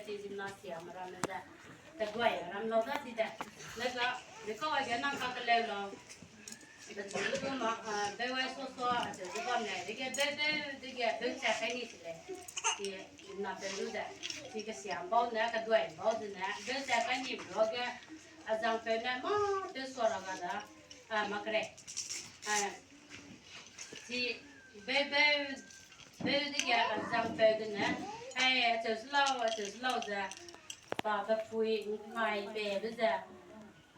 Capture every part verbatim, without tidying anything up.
Chi zimna siame ramme ze, teguai ram lau da chi de. Nega, dekau aige nang ka keleu lau. Bechu du ma, a, bewe so so, a, ze bam le, dege be be, dege be cha kai ni chi lei. Chi na pe lu de. Chi kesiam bau ne, keduai bau de ne, be cha kai ni blo ge, a zang pe ne, ma, be so ra ga da, a, ma kere. A, chi be be, be dege, a zang pe de ne, ai, a cheu se lau, a cheu se lau ze, pa pe pui, nkai pe be ze,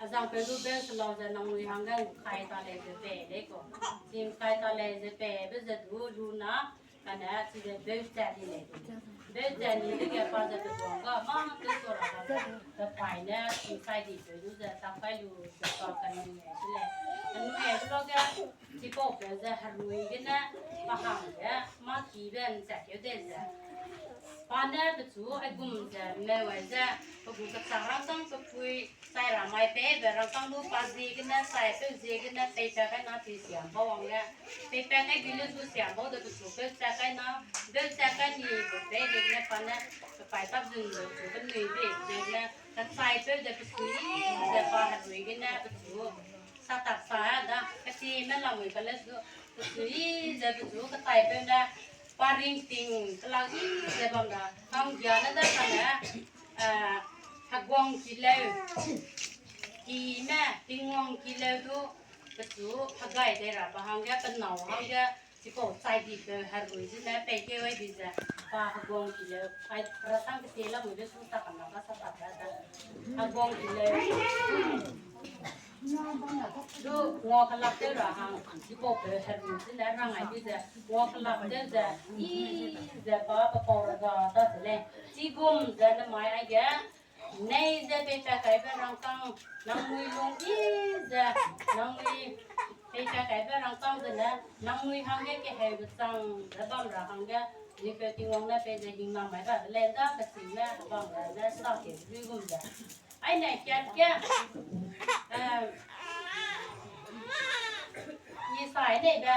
a zang pe du be se lau ze nangnui hangge nkai ta lei ze pe lei ko. Chi nkai ta lei ze pe be ze du lu na, kane chi ze beu chat ni lei. Beu chat ni dege pa ze pe tuang ga ma pe so ra ga ze, pe pai ne chi sai di pe du ze tak kai lu ze pa kanui ai se lei. Kanui ai se lau ge, chipau pe ze herui gene, pa hangge, ma ki be nchat keu de ze. Pa ne pechu aigum ze, mewai ze, pe gu kechang rangkâng pe pui, chai ra mai peibe rangkâng du pa ziegene, chai peu ziegene, peipat kai na chi siam bau wangge. Peipat kai bi le du siam bau de pechu peu chat kai na, peu chat kai ni bu pei ziegene pa ne, pe pai tap zun ze pechu penui be ziegene, kechai peu de pechu ze pa herui gene pechu, sa tak sa da, kechime lamui ka le du, pechu ze pechu kechai peu ne, pa ringting kelak i ze bam da, hanggia ne da kane, a, heguang kileu, kime, Tingwang kileu du, pechu hegai dei ra pa hangge, pe nâu hangge, chipau chai di peu herui zene peikeu ai bi ze, pa heguang kileu, ai, rasang kete lamui le su tak kena ka sa tak da da. Heguang kileu. Du ngua kelak tew ra hang, chipau peu herui zene rang ai bi ze, ngua kelak tew ze, i ze pa pe pau ra ga ta se lei. Chigum ze nemai aige, nei ze peipat kaibe rangkâng, nangnui lung i ze, nangnui peipat kaibe rangkâng zene, nangnui hangge keheube chang ze bam ra hangge, nipeu Tingwang ne pei ze hingna mai ra de lei da, kechime bam ra ne sa ke luigum ze. Aine kat ge, eh, i sai neibe.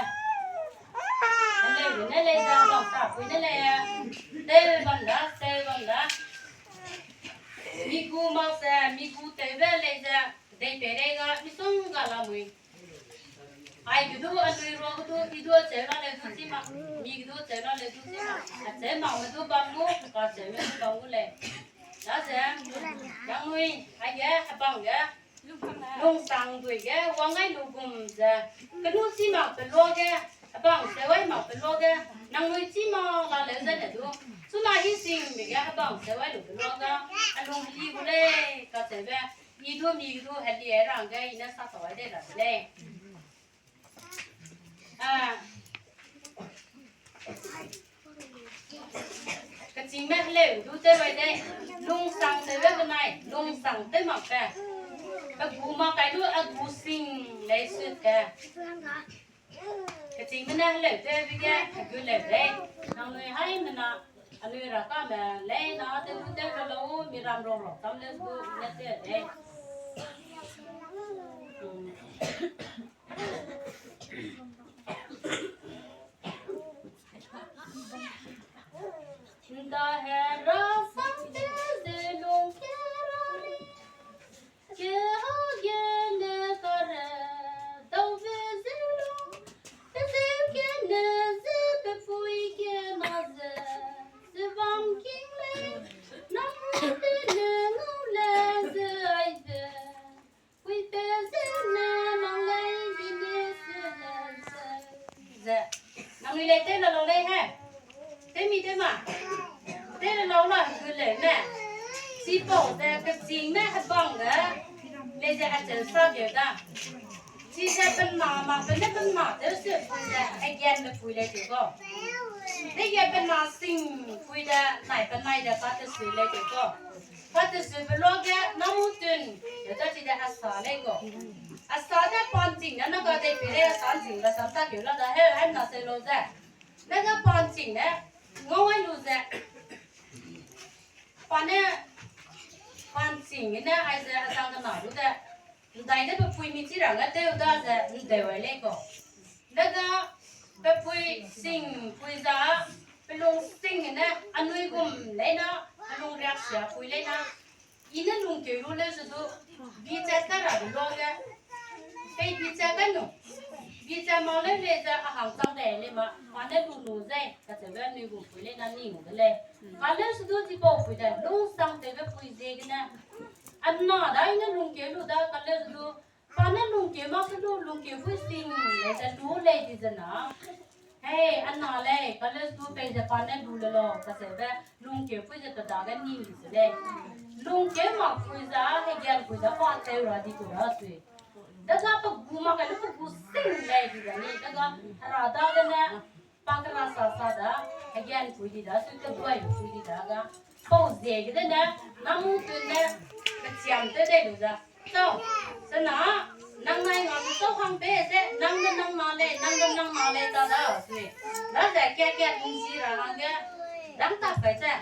Heleu ne lei ze, bam sa pui ne lei. Tew bam da, tew bam da. Mi gu mak ze, mi gu tewbe lei ze, dei peirei ga, misongga lamui. Ai ge du, anui ruage du, i du acheu la leu du chi mak, mi ge du acheu la leu du chi mak, acheu makme du bam gu, kacheume du bam gu lei. Daze, nangnui, aige, hebang ge, lungsangdui ge wang ai lu gum ze, kenu chî makbe luage, hebang seu ai makbe luage, nangnui chî mak la leu zene du, chuna hi singbe ge hebang seu ai lube luage, a lung heli gu lei, kacheube, i du mi du heli ai ra hangge i ne sa tau ai dei ra de lei. A, kechîngme heleu du tew ai dei, lungsang tewbe benai, lungsang tew makbe. Pe gu mak kai lu a gu sing lei sut te. Kechîngme ne heleu tewbe ge hegu leu lei. Nangnui haimena, anui rakame leina tew lu tew lu lau, miram rau rau tam leu gu ne tew lei. Nda Hera sam te ze lung kera ri, ke ha gene kare, daube ze lung, pe zeu gene ze pe pui gene ze, ze bam king lei, nang te ne ngau le ze aibe. Ze, nangnui lei tew la lau lei he. Tew mi tew ma. Tew la lau la hegu leu ne. Chipau ze kechîngme hebang ge. Lei ze acheu sa geu da. Chize pe na mak pe ne pe na tew se pui ze hegianbe pui lei teu kau. Dege pe na sing pui de nai penai de katesui lei teu kau. Katesuibe luage nang tun, de ta chide asa lei kau. Asa de pa ’nching ne nang ga dei pei lei asa ’nching ga sam ta keu la da heu, haimena seu lau ze. Nega pa ’nching ne, ngau ai lu ze. Pa ne, pa ’nching ne aize azang kena lu de. ’Ndai de pe pui mi chi ra hangge tew da ze, ’ndeu ai lei kau. Nega, pe pui sing pui za, pe lung sing ne, anui gum leina, pe lungriak sia pui lei na, i ne lungkeu lu leu ze du, bi chat kai ra du luage, pei bi chat kai nu, bi chat mak leu lei ze a hang chang dei lei ma, pa ne lu lu ze, kacheube anui gu pui lei na ning de lei. Kaleu se du chipau pui de, lungsangtewbe pui ziegene, a na da i ne lungkeu lu da, kaleu se du, pa ne lungkeu mak se du, lungkeu pui sing lei ze lu lei di ze na. Hei, a na lei, kaleu se du pei ze pa ne lu le lau, kacheube, lungkeu pui ze pe dage ni se lei. Lungkeu mak pui za, hegian pui za pa tew ra di tu ra sui. Daga pe gu mak kai lu pe gu sing lei di ze ni, daga hera dagene, pa kera sa sa da, hegian pui di da, sui keduai pui di da ga. Pau ziegene, nang tun ne, kechiam tew dei lu za. Chau, sena, nang nai nga du chau hang pe ze, nang ne nang na lei, nang ne nang na lei ta da, sui. Daze kat kat nzi ra hangge, dang tak kai ze,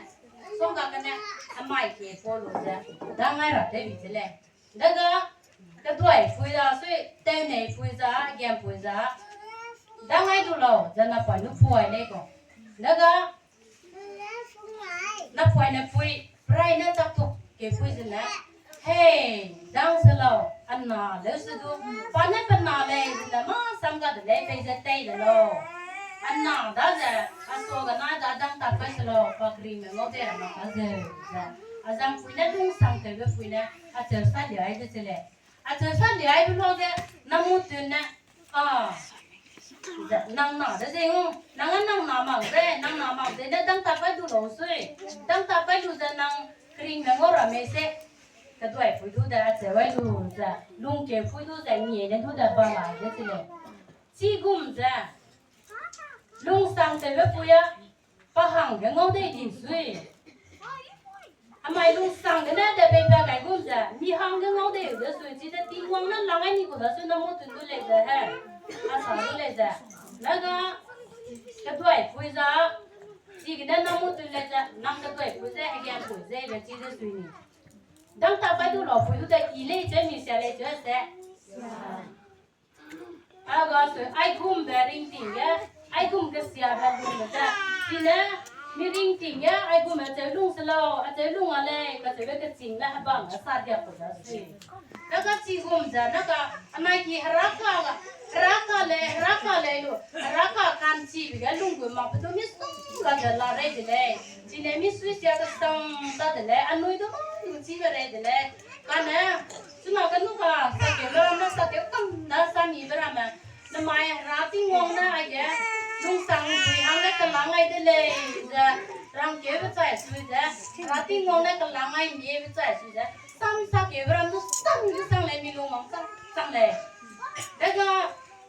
song ga kene, hemai ke pa lu ze, dang ngai ra tew bi ze lei. Daga, keduai pui za, sui, tewnei pui za, giam pui za, dang ngai du lau, ze napoine puai lei kau. Daga, napoine pui, perai ne tak tuk ke pui zene, hei, dang se lau, a na leu se du, pa ne pe na lei, zene mâ sam ga de lei, pei ze tei de lau. A na daze, a suage na da dang tak kai se lau, pa keringme ngau de ra mak ka zeu, ze. A zang pui ne lungsangtewbe pui ne, acheu sa liai de se lei. Acheu sa liai be luage, nang mu tun ne, a, ze, nang na de ze ngu, nang a nang na mak ze, nang na mak ze ne dang tak kai du lau sui. Dang tak kai lu ze nang keringme ngau ra mei se. Keduai pui du de acheu ai lu ze, lungkeu pui du ze, ngiene du de ba la de se lei. Chigum ze, lungsangtewbe pui a, pa hangge ngau dei di sui. Amai lungsang gene de peipa kai gum ze, mi hangge ngau dei de sui, chide Tingwang ne lang ai ni gu da sui nang mu tun du lei ze he. A sa du lei ze. Daga, keduai pui za, chigene nang mu tun lei ze, nang keduai pui ze, hegian pui ze, be chi ze sui ni. Dang tak kai du lau pui du de i lei ze, mi sia lei ze, ze. A ga sui, aigumbe ringting ge, aigum kesiabe lungbe ze. Chine, mi ringting ge, aigum acheu lung se lau, acheu lung a lei, kacheube keching le hebang ge sa diak ku da sui. Daga chigum ze, daga, anai ki heraka ga, heraka lei, heraka lei lu, heraka kanchibe ge lunggu mak pe du misui la de la rei de lei. Chine misui sia kesang ta de lei, anui du mâ lu chibe rei de lei. Kane, chuna kenu ka, sakeu ramme, sakeu kam da samibe ramme. Nemai Hera Tingwang ne aige, lungsang pui hangge kelang ai de lei ze, rangkeube chai sui ze, Hera Tingwang ne kelang ai miebe chai sui ze, sam sakeube ram du sam du sang lei, mi lung wang sang, sang lei. Dega,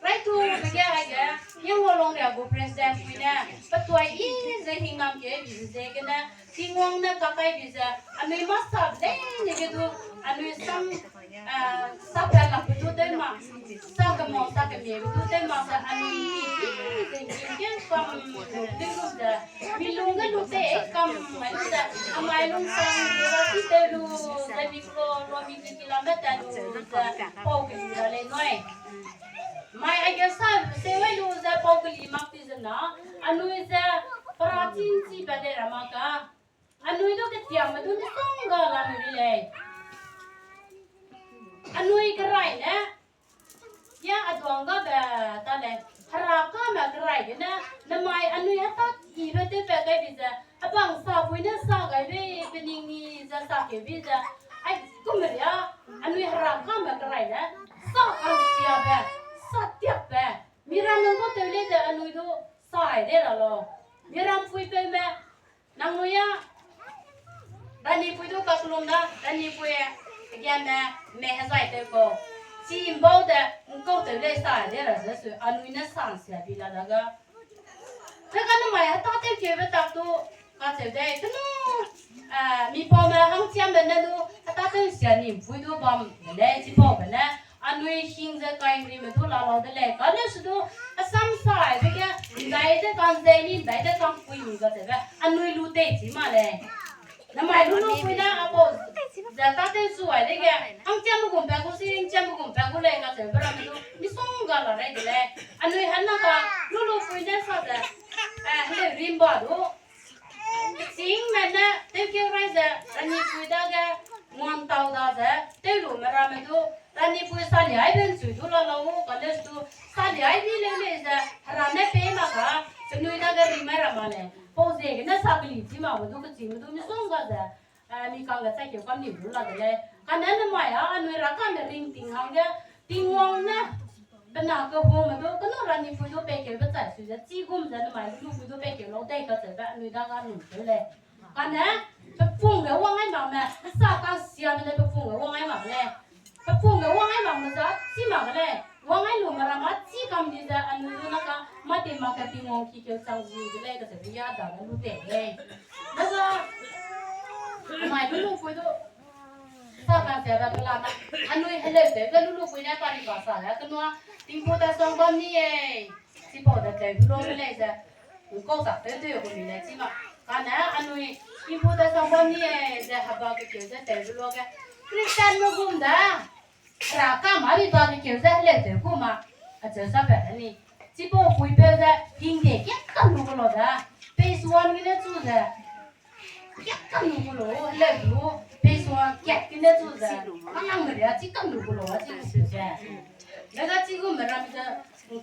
raitube ge aige, Yangwalong ria gu president pui ne, petuai i ze hingnam keu bi ze gene, Tingwang ne kakaibi ze, anui mâ sa leine ge du, anui sam, ah, sa pa lakbe du tew mak, sa kemau, sa kemiebe du tew mak ze, anui mi, mi, ze, mi, ke kam, lu, tew lu ze, mi lung ge lu tei kam, mai lu ze, amai lungsang, lu ra chi tew lu, ze mi klo, lu mi ki ki la me tat lu, ze, pau keli ra lei nui. Mai aige sa, se wai lu ze, pau keli mak ti ze na, anui ze, pera chin chi pa de ra mak ka. Anui du ketiangme du misongga la mi ri lei. Anui kerai ne, ya a duanggabe ta lei. Herakame kerai gene, nemai anui heta kibe tewpat kai bi ze, hebang sapui ne sa gaibe, peningni ze sakeu bi ze, ai, kum ria, anui herakame kerai ne, sa ka'nsiabe, sa tiakbe, miramme ngau tew lei ze anui du sai de ra lau. Miram puipeume, nangnui a, ranipui du kakellum da, ranipui, hegiame, me hezai tew kau. Chi mbau de, ngkau tew lei sai de ra ze sui, anui ne sa nsia bi la da ga. Hega nemai heta tewkeube tak du, kacheu dei, kenu, eh, mipaume hangchiambe ne du, heta tew nsia nimpui du bam de lei, chipaube ne, anui hing ze kaingrime du la lau de lei, kane se du, asam saibe ge, ndai de kanzei ni, ndai de kanpui ni kacheube, anui lu tei chi ma lei. Nemai lu lu pui ne, apau, ze tâtew chu ai dege, hangchiambe gum pa gu si, hangchiambe gum pa gu lei kacheube ramme du, misongga la rei de lei. Anui hena ka, lu lu pui ne sa ze, eh, heleu rimba du. Chîngme ne tewkeu rai ze, Ranipui dage, nguantau da ze, tewlume ramme du, Ranipui saliai be nchui du la lau, college du, saliai bi leu lei ze, hera ne pei mak ka, penui dage rimai ra mak lei. Pau ziegene sakeli chi makbe du, kechîngme du misongga ze, eh, mi kangge chaikeu kam ni du la de lei. Kane nemai a, anui rakame ringting hangge, Tingwang ne, pe na kehume du, kenu Ranipui du peikeube chai sui ze, chigum ze nemai lulupui du peikeu lau dei kacheube, anui dage num tew lei. Kane, pe pungge wang ai makme, sa kasiabe le pe pungge wang ai mak lei. Pe pungge wang ai makme za, chi mak lei. Wang ai lume ramme, chi kam di ze, anui du na ka, mâ te mak ke Tingwang ki keu chang zi de lei, kacheube ya dage lu tei lei. Dega, mai lulupui du, sa kasiabe pelame, anui heleu tewbe lulupui ne pari ba sa le, kenua, tingku ta song bam ni e. Chipau de tewbe lu lei ze, kau tak tew tew gu mi lei chi mak. Kane anui, tingku ta song bam ni e, ze heba kekeu ze tewbe lu ge, Christian me gum da. Hera ka mâ ri ba kekeu ze heleu tew ku ma, acheu sa pe ni. Chipau puipeu ze, hingde kiak kam lu gu lau da. Phase one gene chu ze, kiak kam lu gu lau, heleu du. Phase one kiak gene chu ze, kanang me ria chi kam lu gu lau, a chi lu ze. Dega chigum me ram ze,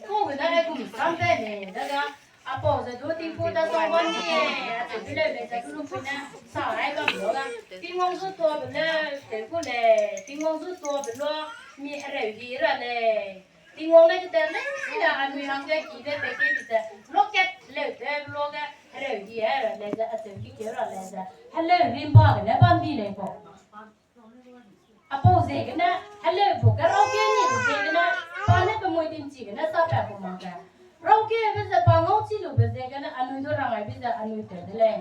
kau gene ai gum sam pe ne, dega, apau ze du tingku ta song bam ni e, acheu bi leu lei ze lulupui ne, sa ai bam lu da. Tingwang zu tuabe leu, tew ku lei, Tingwang zu tuabe lu, mi hereu hi ra lei. Tingwang ne kete lei, a anui hangge kibe pe ke bi ze, lokat leu tewbe lu ge, hereu hi ra lei ze, acheu ki keu ra lei ze, heleu rimba gene bam bi lei kau. Apau ziegene, heleu bu ge rauke ni be ziegene, pa ne pe mui tingchi gene sa pa ku mak ge. Rauke be ze pa ngau chi lu be ziegene, anui du rang ai bi ze anui tew de lei.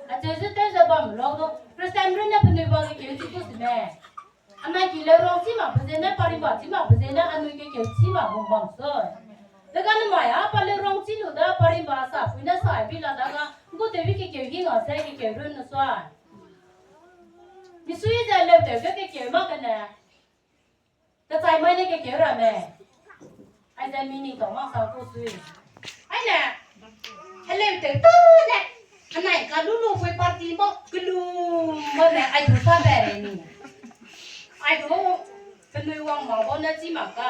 Acheu ze tew ze bam lau du, Christian runne penui ba kekeu chi gu si me. Anai ki leu rau chi mak be ziegene, parimba chi mak be ziegene, anui kekeu chi mak gum bam sui. Dega nemai a, pa leu rau chi lu da, parimba sapui ne sa ai bi la daga, gu tew bi kekeu hing a se kekeu runne sui. Misui ze leu tew ge kekeu mak kene. Kechai mai ne kekeu ramme. Aize mi ning tau mak sa ku sui. Aine, heleu tew ta ne, henai ka lulupui party ma, kelum ma ne, ai du sa be re ni. Ai du, penui wang mak bau ne chi mak ka.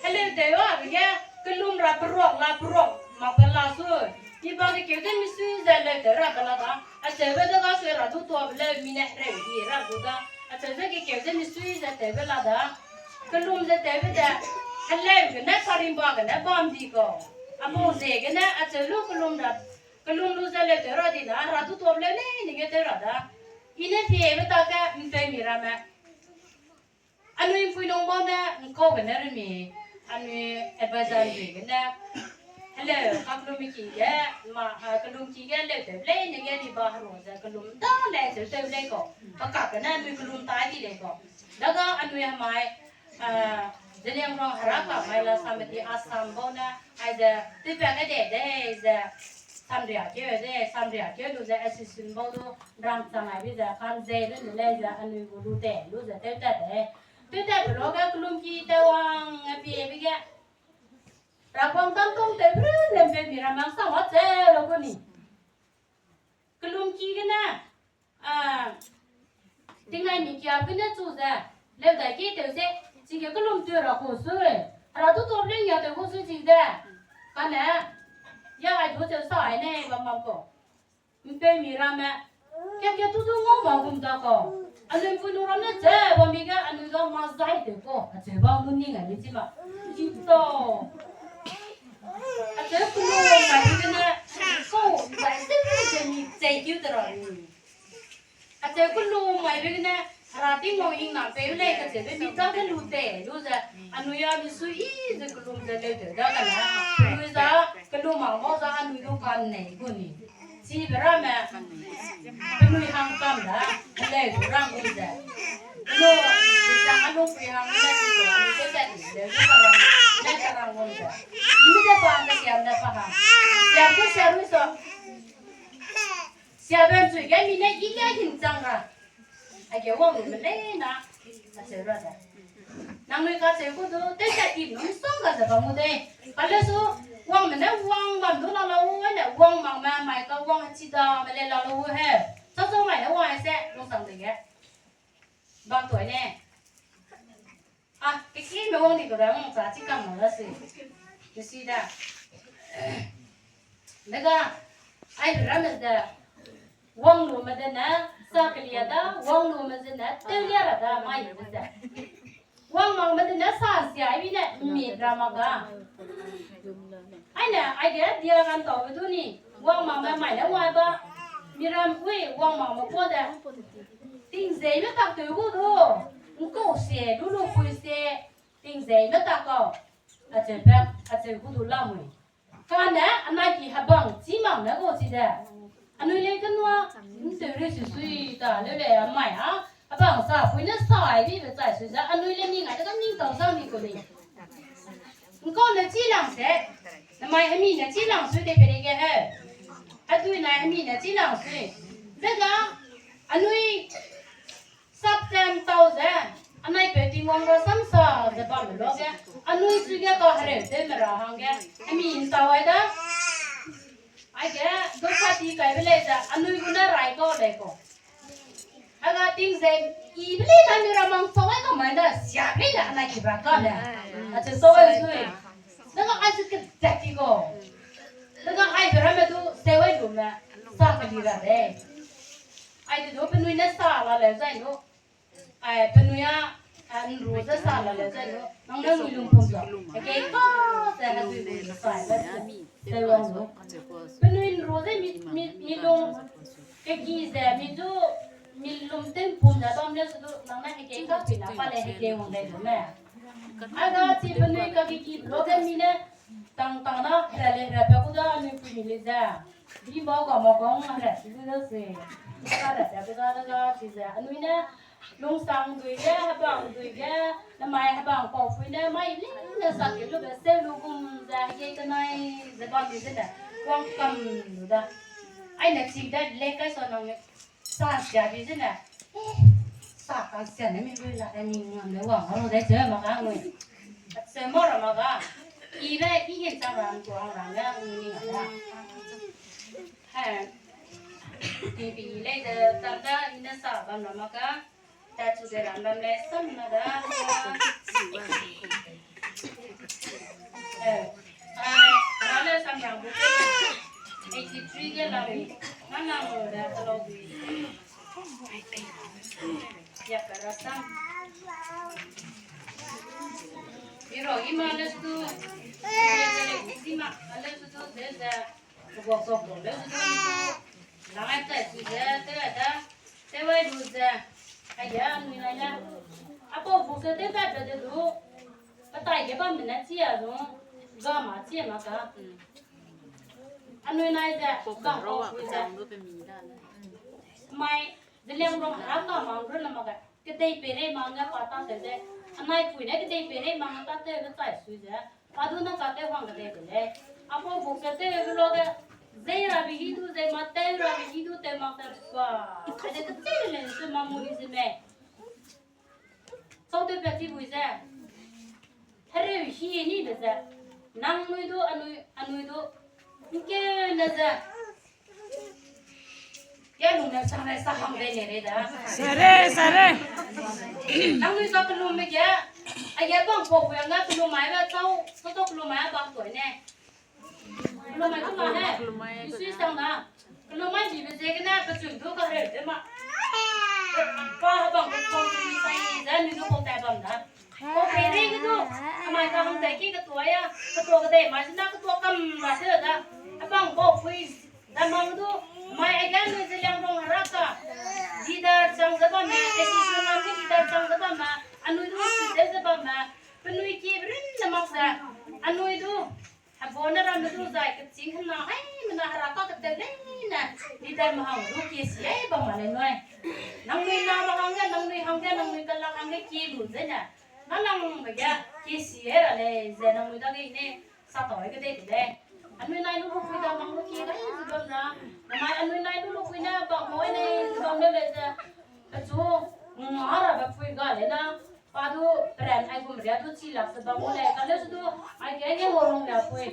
Heleu tew a be ge, kelum ra peruak la peruak mak be la sui. Mi ba kekeu ze misui ze leu tew ra be la da. Acheube dega sui ra du tuabe leu mi ne hereu hi ra gu da. Acheu ze kekeu ze misui ze tewbe la da. Kelum ze tewbe ze, heleu gene, parimba gene bam di kau. Apau ziegene, acheu lu kelum ra, kelum lu ze leu tew ra di na, ra du tuabe leu leine ge tew ra da. I ne piebe ta ge, ’mpeumi ramme. Anui ’mpuinung bau ne, ’ngkau gene remi, anui advisor ’mpuî gene, heleu, kakelumki ge, ma, a, kelumki ge leu tew leine ge riba herua ze kelum da lei acheu tew lei kau. Pakak gene anui kelum tai di lei kau. Daga anui hemai, a, Zeliangrong Heraka Mahila Samiti Assam bau ne, aize, tewpa ge de de ze, samria keu de, samria keu lu ze, assistant bau du, rangchang ai bi ze, kan zei lu ne lei ze, anui gu lu te, lu ze, tew tat de. Tew tat pe lu ge, kelumki tew wang, a, piebe ge. Rakuang tangkong tew bru ne ’mpeumi ramme sa wa che lu gu ni. Kelumki gene, a, tingnai mi kia gene chu ze, leu dai ki tew ze, chige kelum tew ra ku sui, hera du tuabe leu nia tew ku sui chige. Kane, ya ai du cheu sa ai ne bam bam kau. ’Mpeumi ramme, kia kia tu du ngau ba gum da kau. Anui ’mpuinung ramme che bam mi ge anui ga mazai tew kau, acheu bam gu ning ai mi chi ma. Chi tau. Acheu kelum mai be gene, kau, ’nzai se se mi chei keu de ra ni. Acheu kelum mai be gene, hera Tingwang hingna peu lei kacheube mi dage lu te, lu ze, anui a misui i ze kelum ze leu tew da kane, penui za, kelum mak bau za anui du kan nei gu ni. Chibe ramme, penui hang kam da, heleu du rang gum ze. Lu, disang a lungpui hang ne chi du, anui du tat ni, leu du karang, ne karang gum ze. I mi de pa hang kesiam ne pa hang. Siam du sia rui sa. Siabe ’nchui ge mi ne i le hing chang ra. Aige wang lu me leina, acheu ra de. Nangnui kacheu gu du, tewtat ti num song ga ze bam gu de. Kale su, wangme ne wang bam du la lau, ne wang makme, mai ka wang chi da, me le la lau he. Sa sa mai ne wang se, lungsang de ge. Bam toi ne. A, keki me wang di ko da, wang sa chi kam ma la si. Di si da. Dega, ai ramme ze, wang lume de ne, sa kelia da, wang lume ze ne, tewlia ra da, mai de ze. Wang makme de ne, sa sia, ai bi ne, mi ra mak ga. Ai ne, ai ge, dia gan tau du ni, wang makme mai ne wang ba, mi ram ui, wang makme ko de. Tingzei me tak tew gu du, nkau se, du lu pui se, tingzei me tak kau. Acheu pe, acheu gu du la mui. Kane anai ki hebang chî mak ne gu chi de. Anui lei kenua, nteu rei sui sui ta leu lei mai a. Hebang sa pui ne sa ai bi be chai sui ze, anui lei ning ai de ka ning tau sang ni ku lei. Nkau ne chî lang se, namai hemi ne chî lang sui de pe lei ge he. Hedui nai hemi ne chî lang sui. Zega, anui Saptem tau ze, anai peu Tingwang rasam sa ze bamme luage, anui sui ge ka hereu tew me ra hangge, hemi ntau ai da. Aige, dukati kaibe lei ze, anui gu ne rai kau lei kau. Hega ting ze, i be lei na mi ramang chau ai ka mai da, sia be lei na anai ki ba ka le. Acheu sau ai sui. Dega ai sui ke zati kau. Dega ai be ramme du, seu ai lume, sa keli ra lei. Ai de du penui ne sa la leu zai nu. Ai, penui a, a, nru ze sa la leu zai nu. Nang ne mui lung pum za. Hegei ka ze hedui gu sa la. Seu wang nu. Penui nru ze mi, mi, mi lung. Keki ze mi du, mi lung teng pum za bam leu se du. Nang ne hegei ka pi na pa le hegei wang lei du me. Aga chi penui ka keki lo ze mi ne. Tang tang na, ra le ra pe ku da, anui pui mi le ze. Bi bau ga ma bau nga ra, si lu da se. Ka ra pe ku da, da ga, si ze. Anui ne, lungsang dui ge, hebang dui ge, namai hebang pau pui ne, mai ling ne sa ke lu be se lu gum ze, ye kenai ze bam mi ze ne. Wang kam lu da. Ai ne chi da, le kai sa nang ne. Sa sia bi zene, eh, sa ka sia ne mi lui la de mi ngam le wang ro de ze ma ga ngui. Se mo ra ma ga. I be i hin sa ran ko ang ran le ngui ni ga. He. Ti bi le de tam da i ne sa bam ra ma ga. Ta chu de ran bam le sam na ga. Eh, ai, rale samrang bu ke eighty three ge la mi. Nang nang lo da ka lo bi. Ya ka ra sam. Iro ima le stu. Ima le stu de de. Gok gok lo le stu. Lang ai tai su de de da. Te wai lu ze. Aya mi nai le. Apo bu se te ta de du. Petai ge bam ne chi a lu, ga ma chi ma ka. Anui nai ze, ga ko pui ze. Mai, Zeliangrong hera ka mang ru na ma ga. Kedei pere mang ga pa ta te ze. Anai pui ne kedei pere mang ta te ze chai sui ze. Pa du na ka te wang kedei te le. Apo bu se te lu lo ge. Zei ra bi hi du, zei ma te ra bi hi du, te ma te pa. Ade ke te le se ma mu ni ze me. Sau tew pe chi bui ze. Hereu hi ni be ze. Nangnui du, anui, anui du. Nkeu ne ze. Ya lung ne sang ne sa hang de ne re da. Sare, sare. Nangnui sa kelum be ge. Aya bang po ku yang ga kelum mai ba sau, sau kelum mai bang toi ne. Kelumai tu ma he. Isui sang na. Kelumai bibe ziegene pechum du kahereu de ma. Pa hebang kechum sai ze mi du kau tai bam da. Kau pei rei ge du. Kamai ka hang dai ki ketua ya. Ketua kedei mai sina ketua kam ra se da. Hebang kau pui da mang du. Mai ai ga nui ze liang rong ra ka. Leader chang ze bam me. Esi su nam ge leader chang ze bam me. Anui du si de ze bam me. Penui ki brin de mak ze. Anui du. Hebo ne ramme du zai kechîng hena, ai, mena hera ka ketew leine, leader me hang du kie si ai bam ma lei nui. Nangnui na me hangge, nangnui hangge, nangnui kelak hangge kie lu zene. Na nang me ge, kie si ai ra lei, ze nangnui dage ne, sa tau ai kedei de lei. Anui nai lu lu pui da mang lu kie gai ze bam na. Namai anui nai lu lu pui ne, bam mo ne, ze bam lei lei ze. Pechu, nga ra be pui ga lei na. Pa du, brand ai gum ria du chi lak se bam gu lei, ka leu se du, ai ge nge ngau rong ria pui.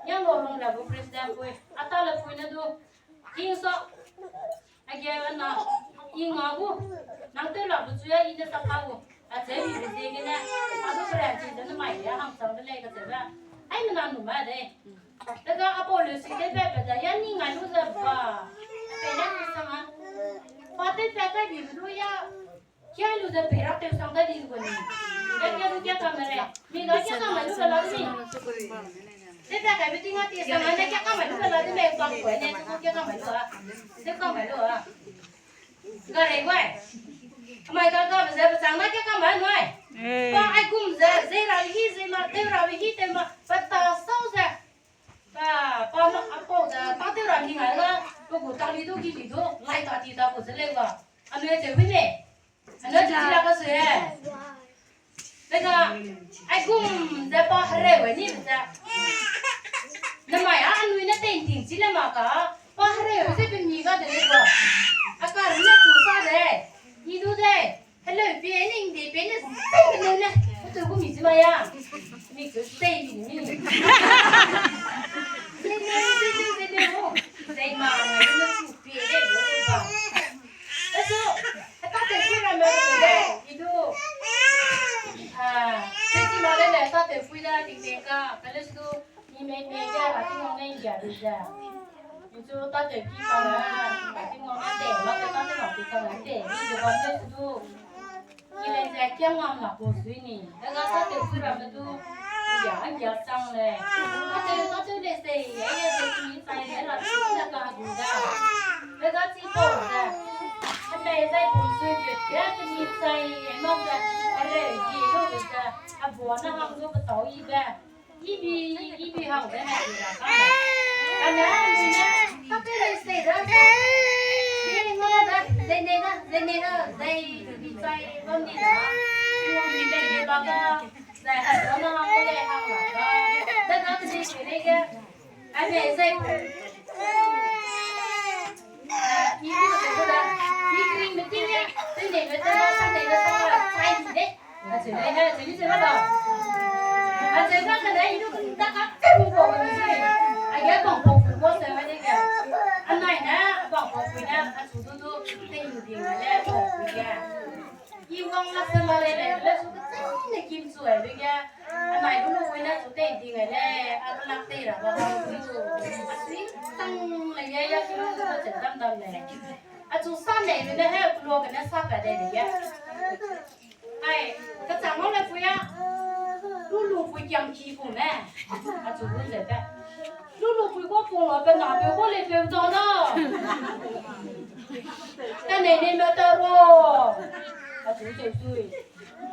Nge ngau rong ria gu president pui. A ta le pui ne du. King so. Age na, i nga gu, nang tew la bu chu ya, i ne sa pa gu. A che mi bu ze gene, a du brand chi ze ne mai ya, hang chang de lei ka che ba. Ai me na nu ma de. Daga a pau lu si de pe pe da, ya ni ngai lu ze ba. Pe ya ni sa ma. Pa te pe pe bi lu ya. Kia lu ze pe ra tew sang da di gu ni. Ya kia lu kia ka me re. Mi ga kia ka me lu la mi. Ze ta kai beti nga ti sa ma ne kia ka mai lu la de me bang ko ne, kia ka mai lu a. Ze ka mai lu a. Ga rei wai. Mai ka ga ze ba chang na kia ka mai nu ai. Pa ai gum ze, ze ra hi ze ma, te ra hi te ma, pa ta sau ze. Pa, pa ma a pau ze, pa te ra hi ngai la, pa gu ta li du, gi li du, lai ta ti ta gu ze le wa. A me ze wi ne. Ana chi la ka se. Lega, ai gum ze pa hereu ni ze. Na mai a anui na tei ting chi le ma ka. Pa hereu ze pe mi ga de le ba. A ka ru na chu sa de. Ni du de. Hello, pe ning de pe ne. Pe ne ne. Tu gu mi chi ma ya. Mi chu tei mi ni. Ni ni ni ni ni. Tei ma na ni chu pe de ba. Eso, heta tew pui ramme de, i du. Ah, teti ma le le, heta tew pui da, ting ting ka, ka le su, ni mei mei ge, ra ting wang ne, i ga du ze. I chu heta tew pui ka le, ra ting wang ne, de, ma ke heta tew ma pui ka le, de, i du bam le su du. I le ze, kiam ngam la ko sui ni. Daga heta tew pui ramme du, i ya, a ya sang le. Heta tew, heta tew le se, i ya, i ya se, i sai le, ra ting le ka du da. Daga chi pau ze. Hemei zai pum sui gut ge, kemi chai e nok ze, hereu gi lu ze, a bua na hang zu petau i be. I bi, i bi hang ze ne i ra ka. Ka ne, ka pe le se da. Ni ne da, ze ne da, ze ne da, zai bi chai bam di da. Ni ne le ba ka, zai a bua na hang le hang la ka. Da da te se le ge. Ai me zai. Ni ni te ko da. Ni kring me ting ya. Te ne me te ma sa ne me sa la. Sai ni de. A che ne he, che ni che la da. A che ka ka ne i du da ka te bu ko ni se. A ya bang ko fu ko se ma de ka. A nai ne bang ko fu ne a chu du du te ni ding le ko fu ya. I wang la se la le le le su ke ne kim chu ai le ya. A nai lu lu wei ne chu tei ding ai le, a kelak tei ra ba hang lu. A sui tang le ya ya ki lu lu che dam dam le. A chu sa nei lu ne he, ku lu ke ne sa pa de de ya. Ai, ka chang le pu ya. Lu lu pu kiam ki pu ne. A chu lu ze pe. Lu lu pui ko pung la pe na pe ko le pe zau da. Ka ne ne me ta ro. A chu che sui.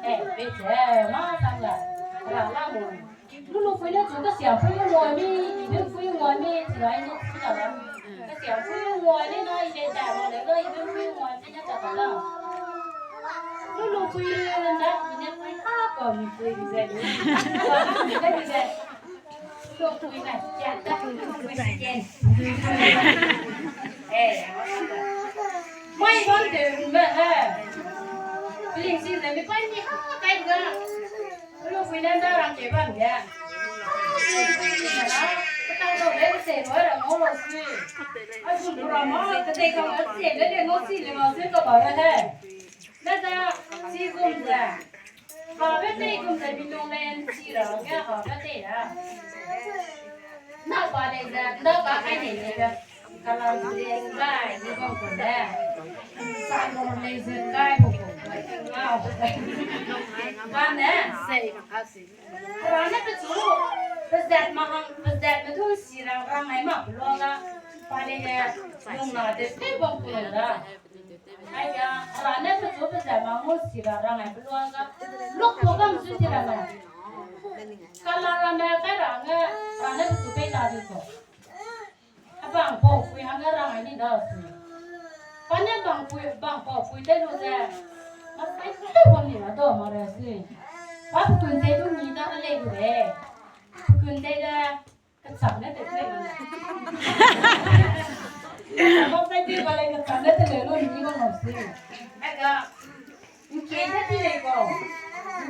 Eh, pe che ma sang la. Ra la mo. Lu lu pui ne chu ka sia pui mo mi, i be pui mo mi, chi ai no chi la la. Ka sia pui mo le na i le da mo le na i be pui mo mi ne ka ta la. Lu lu pui le na i ne pui ka ko mi pui ze. Ka mi ze. Lu pui na ya ta lu pui si ken. Eh. Mai ban de me ha. Pling si ze mi pai mi ha kai ga. Lu pui na da rang ke bam ge. Ka tau dau le se mo ra mo lo si. A su lu ra mo, ka te ka mo se le le mo si le mo se ka ba ra he. Na da si gum ze. Ha be te gum ze bi nung le si ra ge ha be te ra. Na ba le ze, na ba kai ne le ga. Kala le gai, ni bang ko le. Sa lo le ze gai bo ko. Ngau. Ba ne, sei. Rane pe chu, pe zat ma hang, pe zat me du si ra, rang ai ma pe lo ga. Pa le le, nung na de, pe bang ko le ra. Ai ya, rane pe chu pe zat ma ngu si ra, rang ai pe lo ga. Lok to gam su si ra ma. Kala rane kai ra nge, rane pe chu pe ta di ko. A bang pau pui hangge rang ai ni da si. Pa ne bang pui, bang pau pui te lu ze. Ma sai te bam ni la do ma re si. Pa pukun te du ni da le gu de. Pukun te de kacham ne te le. Ma sai te ba le kacham ne te le lu ni ba lo si. Ai ga. Nke ne ti le ko.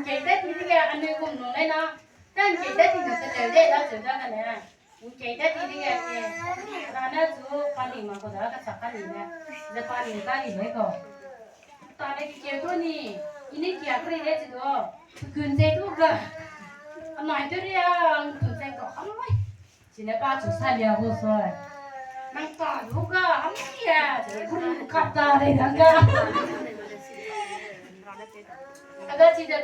Kei tat ti dege anui gum nung lei na, tan kei tat ti ne teleu de da cheu da kane. Kei tat ti dege, eh, rane chu pani ma ko da ka sa pani ne. Ze pani ka ni lei ko. Ta ne ki keu tu ni, i ne kia kri de chi do. Kun ze tu ga. Anai tu ria, kun ze ko. Amai. Chine pa chu salia gu soi. Nang ta lu ga, amia, gum kap ta lei nang ga. Aga chide,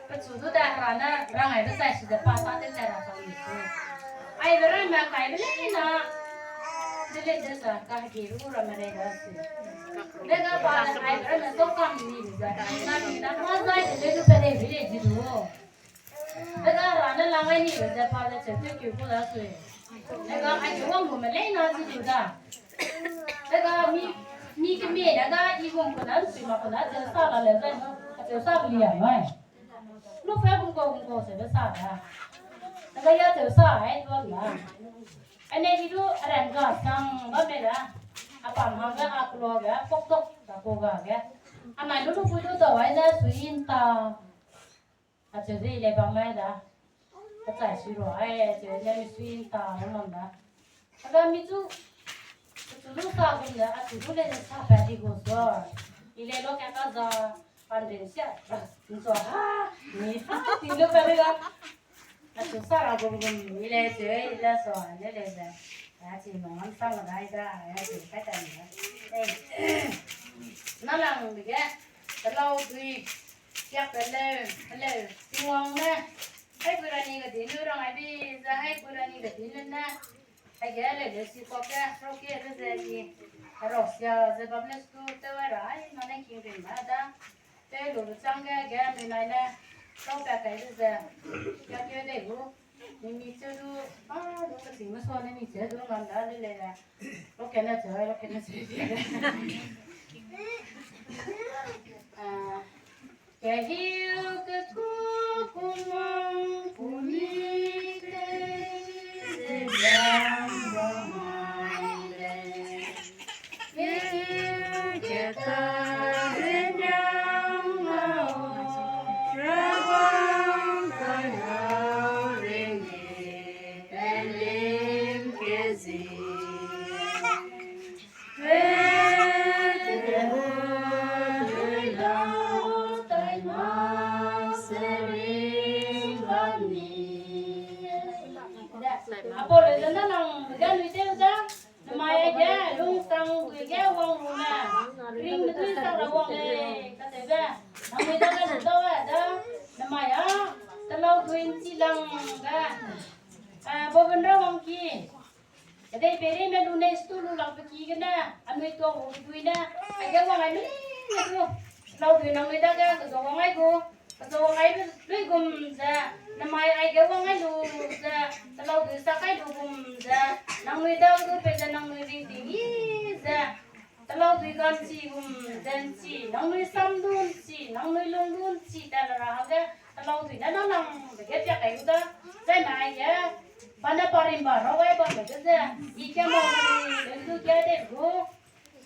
pechu du da hera ne, rang ai be sai chide pa ta te te ra ta ni su. Ai be rang na kai be lei na. Dele de sa, ka hegi ru ra me lei da si. Lega pa ne ai be rang na so kam ni be za. Na ni na ma zai de le du pe lei be lei di du. Lega ra ne lang ai ni be ze pa ze cheu teu kiu ku da sui. Lega ai cheu wang gu me lei na chi du da. Lega mi, mi kemie ne da i gum ku na sui ma ku na cheu sa la le ze. Cheu sa be lia mai. Lu fe gum ko gum ko se be sa da. Lega ya cheu sa ai du na. Ane di du ran ga sang ba me da. A pam hang ge a kulo ge pok tok da ko ga ge. A nai lu lu ku du da wai ne sui in ta. Acheu ze i lei bam mai da. Kachai sui ru ai, acheu ze mi sui nta lu mam da. Aga mi chu, chu lu sa gum da, acheu lu lei sa pa di gu so. I lei lo ka ka za, pan den sia, nso ha, mi ha, ti lu pa de ga. Acheu sa ra gum gum, i lei cheu, i lei so, i lei lei ze. Achi ma ngam sang da, i da, acheu kai ta ni da. Eh, na lang de ge, telau dui, Siak pe leu, heleu, Tingwang ne, hai gui ra ni ge din lu rang ai bi, ze hai gui ra ni ge din lu ne, hai ge leu leu si kua ge, rau ge be ze ni, rau sia ze bam ne stu, tew ai ra ai, ma ne king ring ma da, tew lu lu chang ge, ge mi nai ne, rau pe kai be ze, ya ke de gu, ni mi cheu du, a, du ke ting me so ne mi cheu du, ngam da le le le, rau ke ne cheu, rau ke ne cheu. A, Kehiu keku kumang puni te, ze biang bam mai lei. Kehiu keta ze biang lau, Rawang kai lau ring ni, pelim kezi. Apau le zena nang ga nui teu da, namai aige lungsang gu ge wang lu me, ring me dui sang ra wang lei, kateube, nangnui dage lu dau a da, namai a, telau dui nchi lang ge, a, Bobenra wang ki. Kedei peirei me lu nei stu lu lang pe ki gene, anui tuang gu dui ne, aige wang ai me leine du. Telau dui nangnui dage, kezo wang ai gu, kezo wang ai be lui gum ze, namai aige wang ai lu ze, telau dui sa kai lu gum ze, nangnui dage du pe ze nangnui ring ting yi ze, telau dui ga nchi gum ze nchi, nangnui sam du nchi, nangnui lung du nchi, ta le ra hangge, telau dui ne nang nang be ge piak kai gu da, zai nai ge, bane parimba rau ai bam be ge ze, i ke ma lu, lu ke de gu,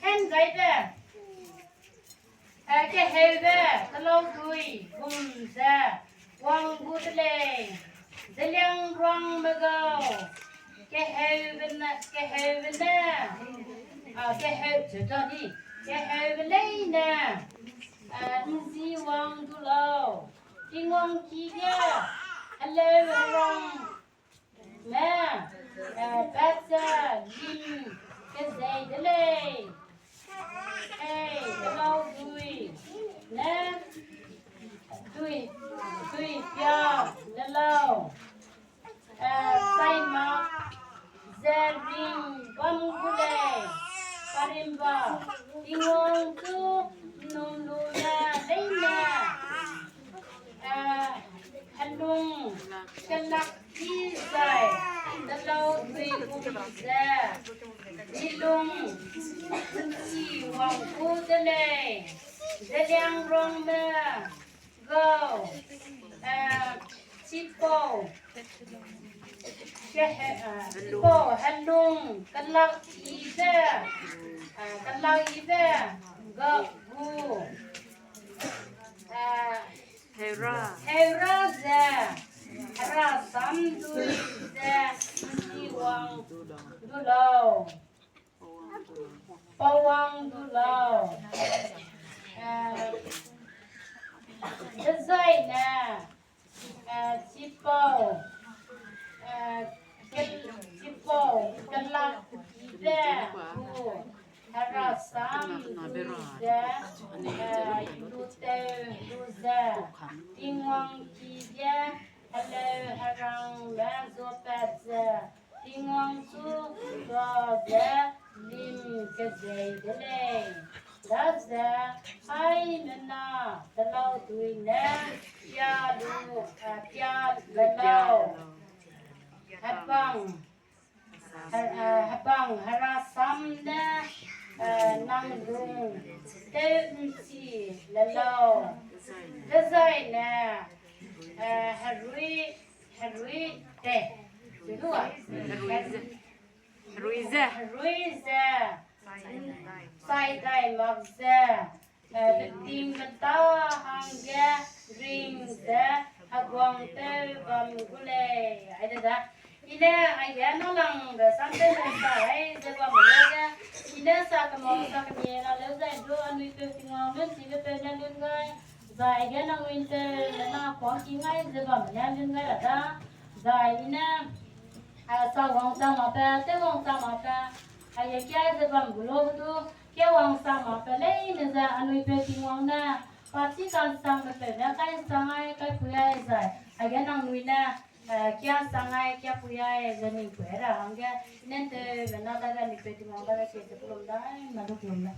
hen gai be. Eh, keheube, telau dui, gum ze, wang gu de lei, Zeliangrongme gau, keheube ne, keheube ne, a, keheu, cheu ta di, keheube leine, eh, nzi wang du lau, Tingwang ki ge, heleu herang, me, eh, pat ze lim kezei de lei. Ei, telau dui, ne, dui, dui pia, telau. Eh, sai mak, ze ring bam gu lei. Parimba, Tingwang chu num lu ne leine. Eh, helung, kelak ki zai, telau dui gum ze, dilung, nchi wang gu de lei, Zeliangrongme gau, eh, chipau, kehe-, eh, chipau, helung, kelak ibe, eh, kelak ibe, ga gu, eh, Heura ze, herasam dui ze, ’nchi wang du lau. Pa wang du lau. Eh, dezaine, eh, chipau, eh, ke-, chipau kelak yibe gu herasam dui ze, eh, luteu lu ze, Tingwang ki ge heleu herangme zuapat ze, Tingwang chu ga ze lim kezei de lei. Daze haimena telauduine pia lu, eh, pia le lau. Hebang, he-, eh, hebang herasam ne, eh, nang lung tew'nchi le lau. Dezaine, eh, herui, herui te. Herui ze. Herui ze. Chai dai mak ze. Eh, beting beta hangge ring ze heguang tew bam gu lei. Aide da. I ne aige nâlangbe samtew ne sa ai ze bam lei ge. I ne sa kemau sa kemie la leu zai du anui peu Tingwang lun chibe peu ne lun gai. Zai aige nangnui tew ne na kuang ki ngai ze bam ne lun gai ra da. Zai i ne, a, sa wangchang makbe, tew wangchang makbe, aige kia ze bam gu lau du, kia wangchang makbe leine ze anui peu Tingwang ne, pa chi kansangbe peu ne kai sang ai, kaipui ai zai, aige nangnui ne, eh, kia sang ai, kia pui ai ze ning pui ra hangge, i ne tewbe na dage anui peu Tingwang dage kie ze kellum dai, na du kellum da.